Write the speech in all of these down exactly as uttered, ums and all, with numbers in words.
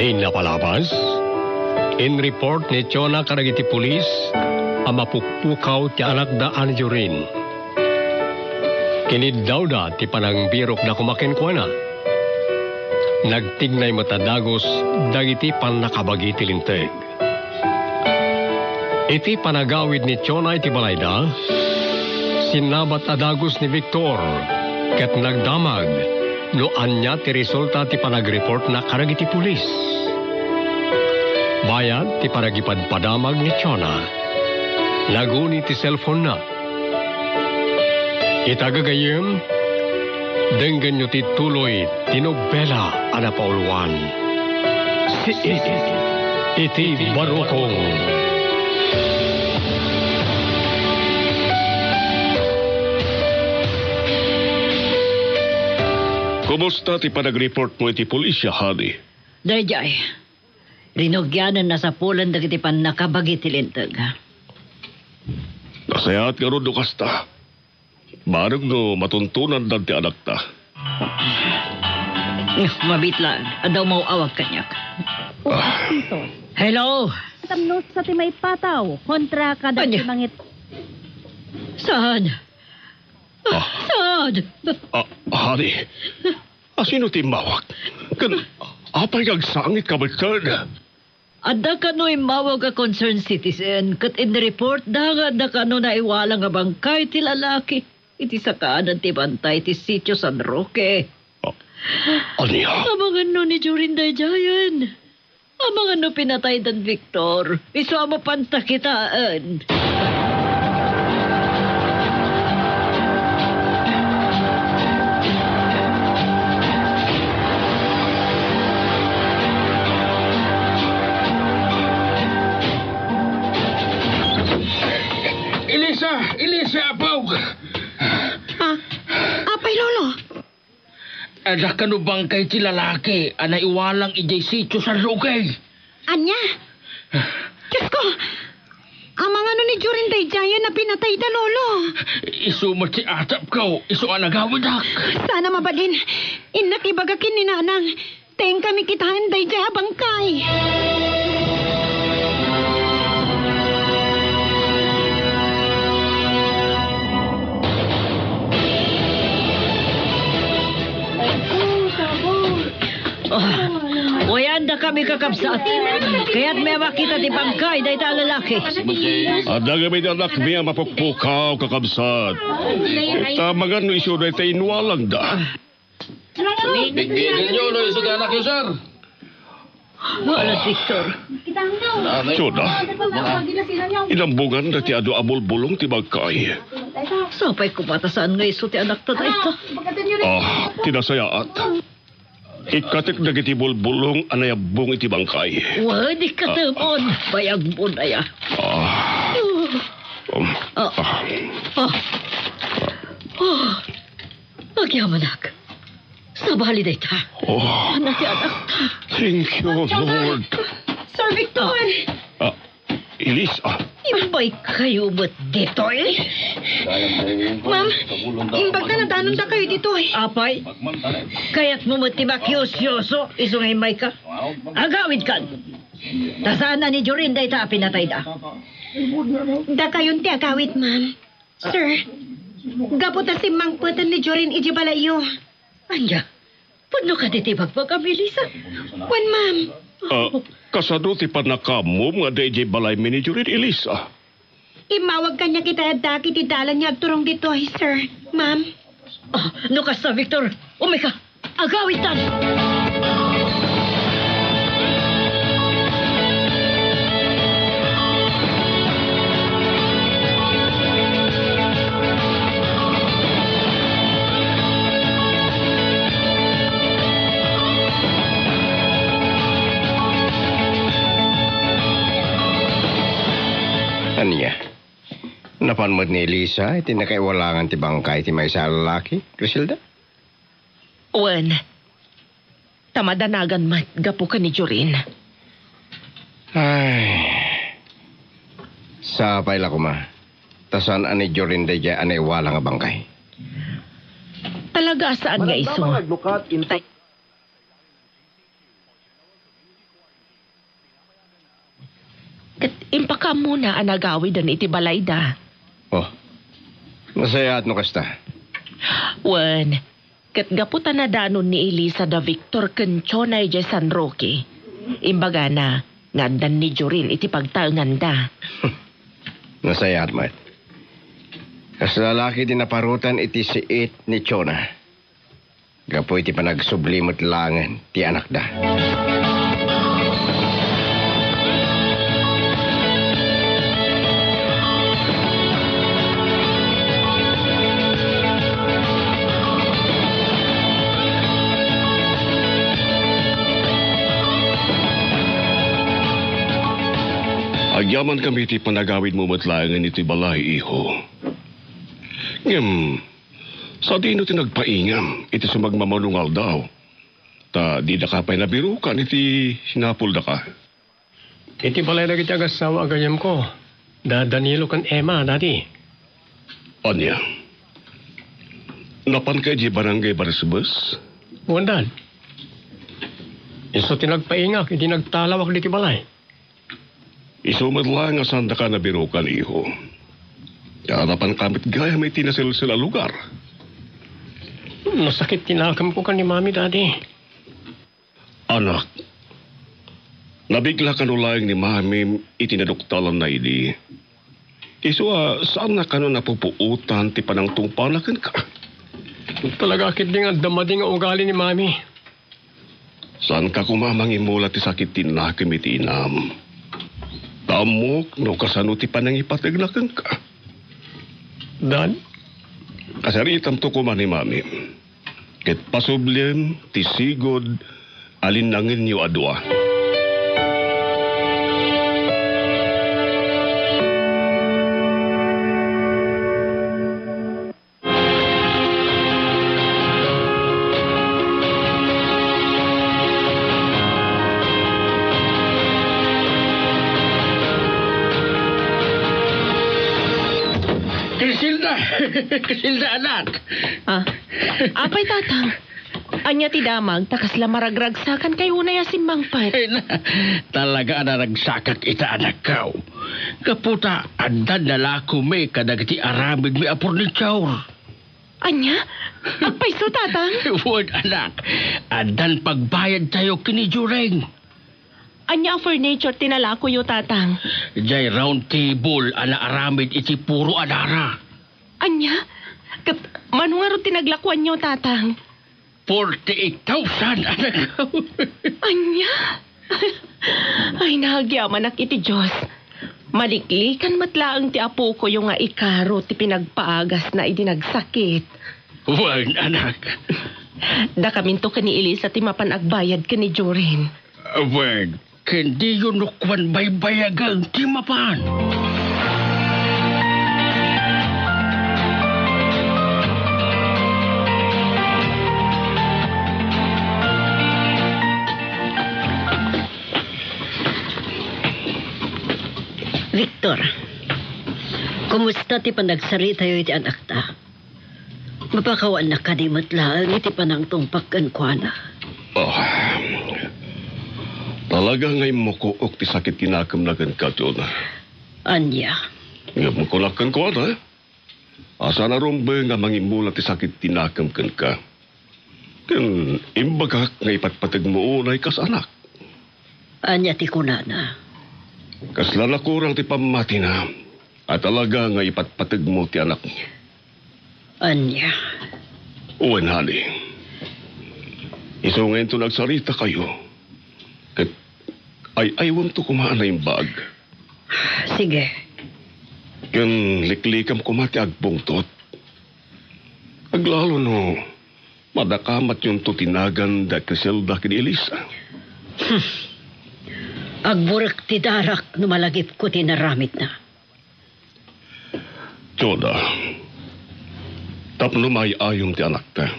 Napalabas, in-report ni Chona kadagiti pulis a mapukpukaw ti anakda a ni Jorin. Kiniddawda ti panangbirokda koma kenkuana. Nagtignay met a dagus dagiti pannakabagi ti linteg. Iti panagawid ni Chona iti balayda, sinnabat a dagus ni Victor ket nagdamag no ania ti resulta ti panagreportna kadagiti pulis. Bayat ti panagipadpadamag ni Chona, naguni ti cellphone-na. Ita gagayyem, denggenyo ti tuloy ti nobela a napauluan. Iti Barukong. Kumusta ti panagreport mo iti pulisya, honey? Daydiay, rinugianen a sapulan dagiti pannakabagi ti linteg. Nasayaat ngarud no kasta. Bareng no matuntonanda ti anakta. Mabitla, adda umaw-awag kaniak. Ah. Hello? Tapno sa ti maipataw kontra kada Ania? Ti mangit- Saan? Ah. Saan? Ah, honey, asino ti immawag? Ken apay nga agsangit ka met ken? Adda kano immawag a concerned citizen ket inreportda nga adda kano naiwalang a bangkay ti lalaki iti sakanan ti bantay ti Sitio San Roque. Ah, ania? Amangan no ni Jorin daydiayen. Amangan no pinataydan Victor. Isu a mapanta kitaen. Elisa! Elisa, apok! Ah, apay, Lolo? Adda kano bangkay ti lalaki a naiwalang idiay Sitio San Roque. Ania? Diosko! Amangano ni Jorin daydiayen a pinatayda, Lolo? Isu met ti atapko, isu a nagawidak. Saan a mabalin. Innak ibaga ken ni Nanang. Ta inkami kitaen daydiay a bangkay. Ah, uy, addakami, kakabsat. Kayatmi a makita ti bangkay dayta a lalaki. Addakami ti anakmi a mapukpukaw, kakabsat. Ket amangan no isu dayta inwalangda. Bigbigenyo no isu ti anakyo, sir. Ala, Victor. Chona, inambonganda ti adu a bulbulong ti bangkay. Sapay koma ta saan nga isu ti anakta dayta. Ah, ti nasayaat. Ikkatek dagiti bulbulong a nayabbong iti bangkay. Wen, ikkatemon. Bayagmon aya. Ah. Um, Ah. ah. Ah. Ah. Agyamanak. Sabali dayta. Oh. Ania ti anakta? Thank you, Lord. Sir Victor! Ah, Elisa. Imbay kayo met ditoy? Ma'am, imbag ta nadanondakayo ditoy. Apay, kayatmo met ti makiusyoso, isu nga imbay ka? Agawidkan. Ta saan a ni Jorin dayta a pinatayda? Dakayon ti agawid, ma'am. Sir, gapu ta simmangpeten ni Jorin idiay balayyo. Ania? Pudno kadi ti ibagbagam, Elisa? Wen, ma'am. Ah, kasano ti pannakaammom nga adda idiay balaymi ni Jorin, Elisa? Immawag kaniak iti adda iti dalan nga agturong ditoy, sir. Ma'am. Ah, no kasta, Victor, umay ka. Agawidtan! Ania? Napan met ni Elisa iti nakaiwalangan ti bangkay ti maysa a lalaki, Griselda? Wen, ta madanagan met gapu ken ni Jorin. Ay, sapay la koma, ta saan a ni Jorin daydiay a naiwala nga bangkay. Talaga a saan nga isu. Tay- ket impakaammona a nagawiden iti balayda. Oh, nasayaat no kasta. Wen, ket gapu ta nadanon ni Elisa da Victor ken Chona idiay San Roque, imbagana nga addan ni Jorin iti pagtaenganda. Nasayaat met. Kas lalaki ti naparutan iti siit ni Chona. Gapu iti panagsubli met laengen ti anakda. Agyamankami iti panagawidmo met laengen iti balay, iho. Ngem, sadino ti nagpaingam iti sumagmamano nga aldaw? Ta didaka pay nabirukan iti sinapuldaka. Iti balay dagiti agassawa a gayyemko, da Danilo ken Emma, Daddy. Ania? Napanka idiay Barangay Barisbes? Wen, Dad. Isu ti nagpaingak idi nagtalawak ditoy balay. Isu met laeng a saandaka nabirukan, iho. Ta napanka met gayam iti naselsil a lugar. Nasakit ti nakemko ken ni Mami, Daddy. Anak, nabigla kano laeng ni Mamim iti naduktalanna idi. Isu a saanna kano napupuotan ti panangtungpalna kenka. Talaga ketdi nga adda madi nga ugali ni Mami. Saanka koma a mangimula ti sakit ti nakem iti inam. Ta ammok no kasano ti panangipategna kenka. Dad? Kasaritamto koma ni Mami. Ket pasubliem ti sigud a linnangenyo a dua. Criselda! Criselda, anak! Ah, apay, Tatang? Ania ti damag, ta kasla maragragsakankayo unay a simmangpet? Ay na, talaga a naragsakak ita, anakko. Gapu ta addan nalakomi kadagiti aramidmi a furniture. Ania? Agpayso, Tatang? Wen, anak. Addan pagbayadtayo ken ni Jorin. Ania a furniture ti nalakoyo, Tatang? Diay round table a naaramid iti puro a dara. Ania? Ket mano ngarud ti naglakoanyo, Tatang? Forty-eight thousand, anak. Ania? Ay, nagyamanak iti Dios. Maliklikan met laeng ti apokoyo nga ikaro ti pinagpaagasna idi nagsakit. Wen, anak. Dakaminto ken ni Elisa ti mapan agbayad ken ni Jorin. Wen, ken diyo no kuan baybayagen ti mapan. Victor, kumusta ti panagsaritayo iti anakta? Mapakawannak kadi met laeng iti panangtungpak kenkuana? Ah, talaga nga immukook ti sakit ti nakemna kenka, Jonah. Ania? Ngem kunak kenkuana, a saan a rumbeng a mangimula ti sakit ti nakem kenka. Ken imbagak nga ipatpategmo unay kas anak. Ania ti kunana? Kasla nakurang ti pammatina a talaga nga ipatpategmo ti anakmo. Ania? Wen, honey. Isu nga inton agsaritakayo, ket ay-aywemto koma a naimbag. Sige. Ken liklikam koma ti agpungtot. Aglalo no madakamatyon to ti nagan da Criselda ken Elisa. Hmm. Agburek ti darak no malagipko ti inaramidna. Jonah, tapno maay-ayom ti anakta,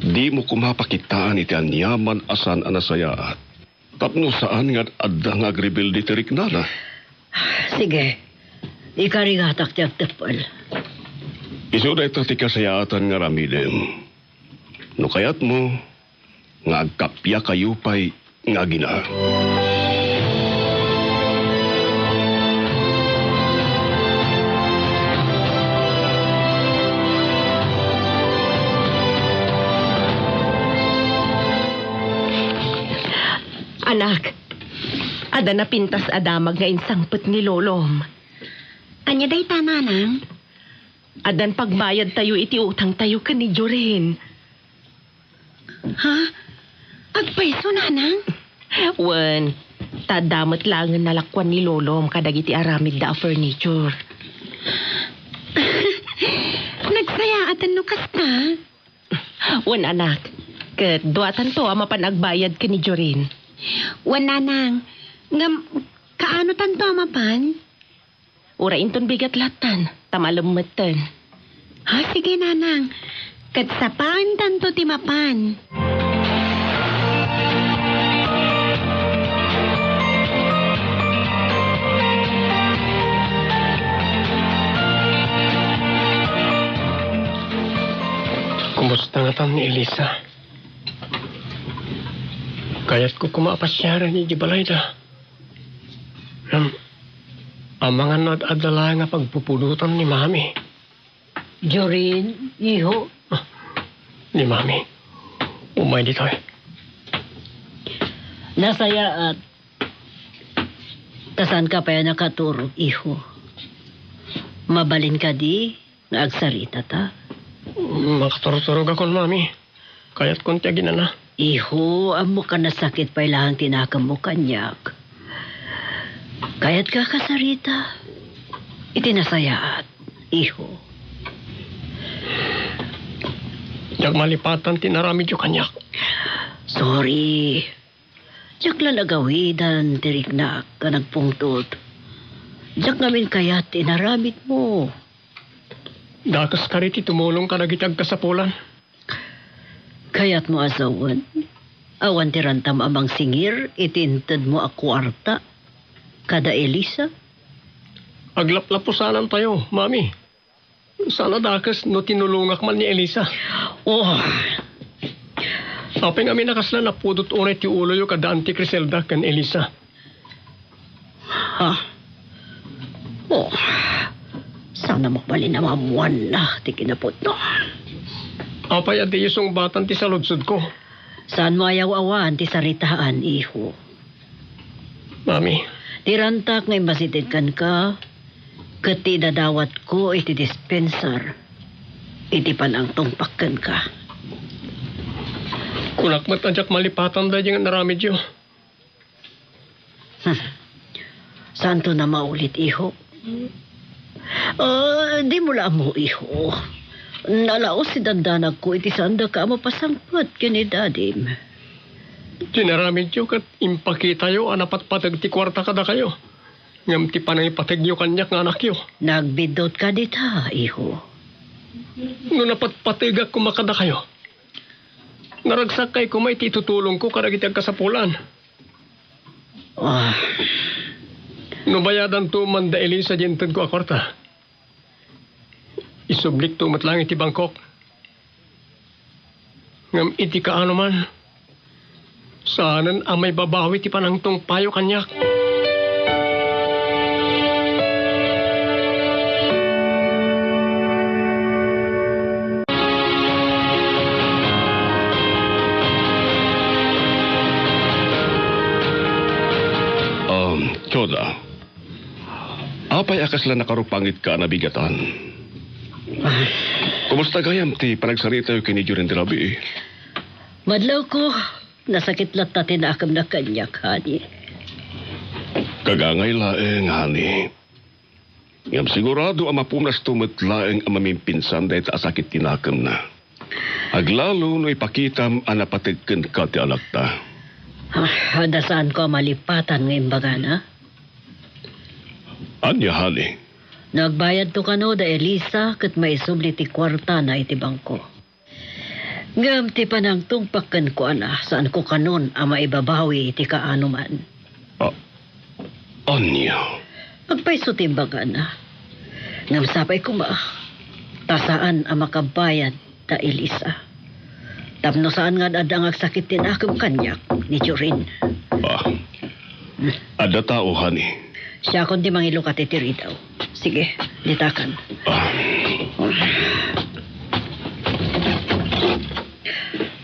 dimo koma pakitaan iti aniaman a saan a nasayaat. Tapno saan nga adda nga agrebelde ti riknana. Sige, ikarigatak ti agteppel. Isu dayta ti kasayaatan nga aramidem. No kayatmo, nga agkappiakayo pay nga agina. Anak, adda napintas a damag nga insangpet ni lolom. Ania dayta, nanang? Addan pagbayadtayo iti utangtayo ken ni Jorin. Ha? Agpayso, nanang? Wen, ta adda met laengen nalakuan ni lolom kadagiti aramidda a furniture. Nagsayaaten no kasta. Wen, anak, ket duatanto a mapan agbayad ken ni Jorin. Wen, nanang, ngem kaanotanto a mapan? Uray inton bigat lattan, ta malemmetten. Ha, sige, nanang. Ket sapaentanto ti mapan. Kumusta ngatan ni Elisa? Kayatko koma a pasiaren idiay balayda. Ngem, amangan no ad-adda laeng a pagpupudotan ni Mami. Jorin, iho. Ah, ni Mami. Umay ditoy. Nasayaat. Ta saanka pay a nakaturog, iho. Mabalin kadi nga agsaritata? Makaturturogakon, Mami. Kayatkon ti aginana. Iho, ammok a nasakit pay laeng ti nakemmo kaniak. Kayatka a kasarita iti nasayaat, iho. Diak malipatan ti inaramidyo kaniak. Sorry. Diak la nagawidan ti riknak a nagpungtot. Diak ngamin kayat ti inaramidmo. Dakes kadi ti tumulong kadagiti agkasapulan. Kayatmo a sawen, awan ti rantam a mangsingir iti intedmo a kuarta kada Elisa? Aglaplapusanantayo, Mami. Saan a dakes no tinulongak man ni Elisa. Oh. Apay ngamin a kasla napudot unay ti uloyo kada Auntie Criselda ken Elisa? Ha? Oh, saan a mabalin a maammoanna ti kinapudno. Apay a diyo sungbatan ti saludsodko? Saanmo a yaw-awan ti saritaan, iho. Mami. Ti rantak nga imbasitid kenka, ket ti idadawatko iti dispensar, iti panangtungpak kenka. Kunak met a diak malipatan daydi nga inaramidyo. Hmm. Saanton a maulit, iho? Ah, dimo la ammo, iho. Nalaos ti dandanagko iti saandaka a mapasangpet ken ni Dadim. Ti inaramidyo ket impakitayo a napatpateg ti kuarta kadakayo. Ngem ti panangipategyo kaniak nga anakyo. Nagbiddutka dita, iho. No napatpategak koma kadakayo, naragsakkay koma iti itutulongko kadagiti agkasapulan. Ah. No bayadanto man da Elisa di intedko a kuarta, isublikto met laeng iti bangkok. Ngem iti kaano man, saanen a maibabawi ti panangtungpayo kaniak. Um, Choda, apay a kasla nakarupangitka a nabigatan? Ah. Kumusta gayam ti panagsaritayo ken ni Jorin ti rabii? Madlawko, nasakit latta ti nakemna kaniak, honey. Kagangay laeng, honey. Ngem sigurado a mapunasto met laeng a mamimpinsan dayta a sakit ti nakemna. Aglalo no ipakitam a napateg kenka ti anakta. Ah, adda saanko a malipatan nga imbagana? Ania, honey? No agbayadto kano da Elisa ket maisubli ti kuartana iti bangko. Ngem ti panangtungpak kenkuana, saanko kanon a maibabawi iti kaano man. Ah, ania? Agpayso ti imbagana. Ngem sapay koma, ta saan a makabayad da Elisa. Tapno saan nga ad-adda nga agsakit ti nakem kaniak ni Jorin. Ah, adda tao, honey. Siakon ti mangilukat iti ridaw. Sige, ditakan. Ah.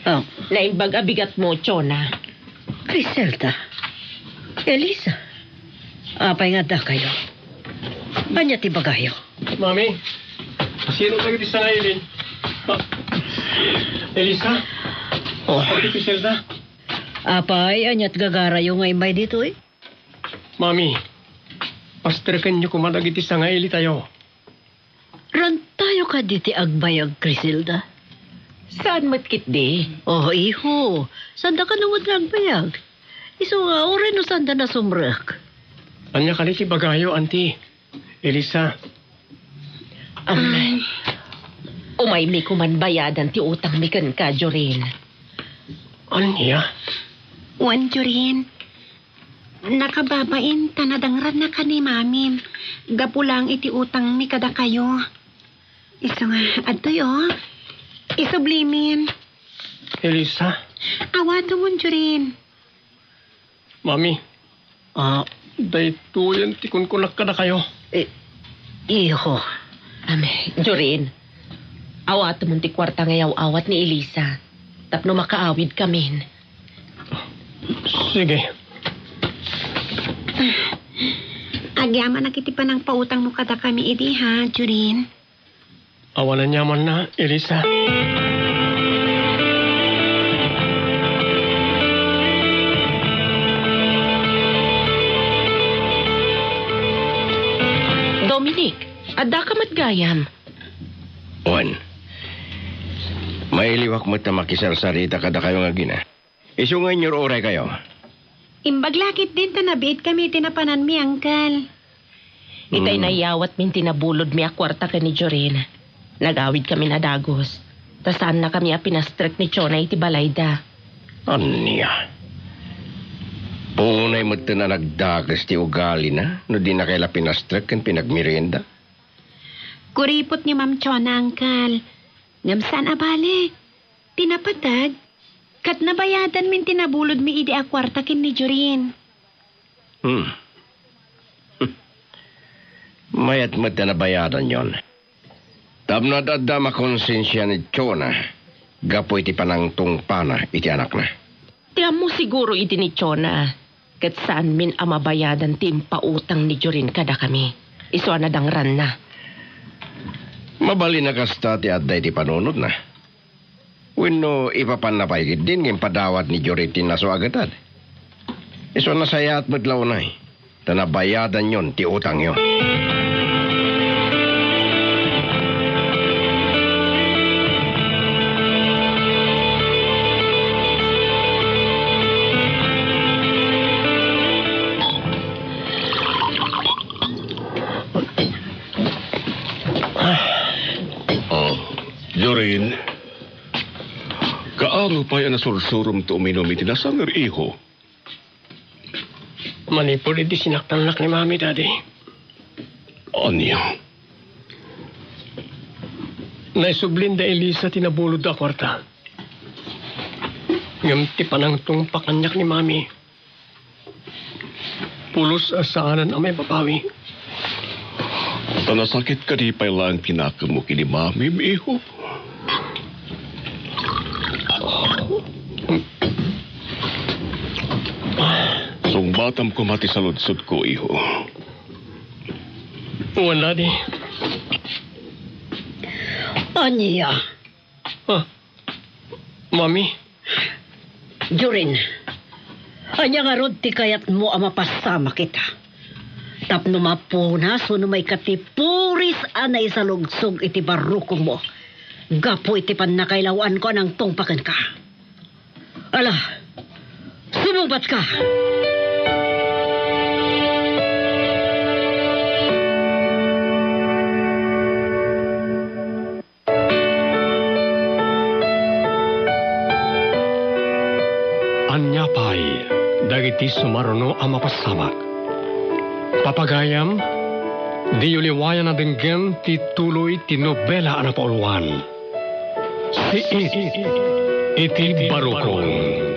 Oh. Naimbag a bigatmo, Chona. Criselda. Elisa. Apay nga addakayo? Ania ti ibagayo? Mami, sino dagiti sangaili? Ah, Elisa? Oh. Ate Criselda? Apay, ania't gagarayo nga immay ditoy? Mami, pastrekenyo koma dagiti sangailitayo. Rantayo kadi ti agbayag, Criselda? Saan met ketdi? Oh, iho. Saanda kano met nga agbayag? Isu nga, uray no saanda nasumrek. Ania kadi ti ibagayo, Auntie? Elisa. Ay, umaymi koman bayadan ti utangmi kenka, Jorin. Ania? Wen, Jorin. Nakababain ta nadangrannaka ni Mamim gapu laeng iti utangmi kadakayo. Isu nga, adtoy, oh. Isublimin. Elisa. Awatemon, Jorin. Mami. Ah. Daytoyen ti kunkunak kadakayo. Eh, iho. Am, Jorin, awatemon ti kuarta nga iyaw-awat ni Elisa tapno makaawidkamin. Sige. Agyamanak iti panangpautangmo kadakami idi, ha, Jorin? Awan aniamanna, Elisa. Dominic, addaka met gayam? Wen. Mailiwak met ta makisarsarita kadakayo nga agina. Isu nga inyur-uraykayo. Imbag la ketdin ta nabiitkami iti napananmi, Angkel. Itay Mm. naiyawatmin ti nabulodmi a kuarta ken ni Jorin. Nagawidkamin a dagus, ta saannakami a pinastrek ni Chona iti balayda. Ania? Unay metten a nagdakes ti ugalina no dinakay la pinastrek ken pinagmerienda? Kuripot ni Ma'am Chona, Angkel. Ngem saan a bale. Ti napateg, ket nabayadanmin ti nabulodmi idi a kuarta ken ni Jorin. Hmm. Mayat met ta nabayadanyon. Tapno ad-adda a makonsensia ni Chona gapu iti panangtungpana iti anakna. Ti ammo siguro idi ni Chona, ket saanmin a mabayadan ti impautang ni Jorin kadakami. Isu a nadangranna. Mabalin a kasta ti adda iti panunotna. Wenno ipapanna pay ketdin nga impadawat ni Jorin ti nasu a getad. Isu a nasayaat met la unay, ta nabayadanyon ti utangyo. Oh, Jorin, kaano pay a nasursurom ti uminum iti nasanger, iho? Manipud idi sinaktannak ni Mami, Daddy. Ania? Naisublin da Elisa ti nabulod a kuarta. Ngem ti panangtungpa kaniak ni Mami, pulos a saanen a maibabawi. Ta nasakit kadi pay laeng ti nakemmo ken ni Mamim, iho? Sungbatam koma ti saludsodko, iho. Wen, Daddy. Ania? Ah, Mami. Jorin, ania ngarud ti kayatmo a mapasamak ita? Tapno mapunas wenno maikatipuris a naisalugsog iti barrukomo gapu iti pannakailawanko a nangtungpa kenka. Ala, sumungbatka! Ania pay dagiti sumaruno a mapasamak? Papagayam, diyo liwayan a denggen ti tuloy ti nobela a napauluan, Siit iti Barukong.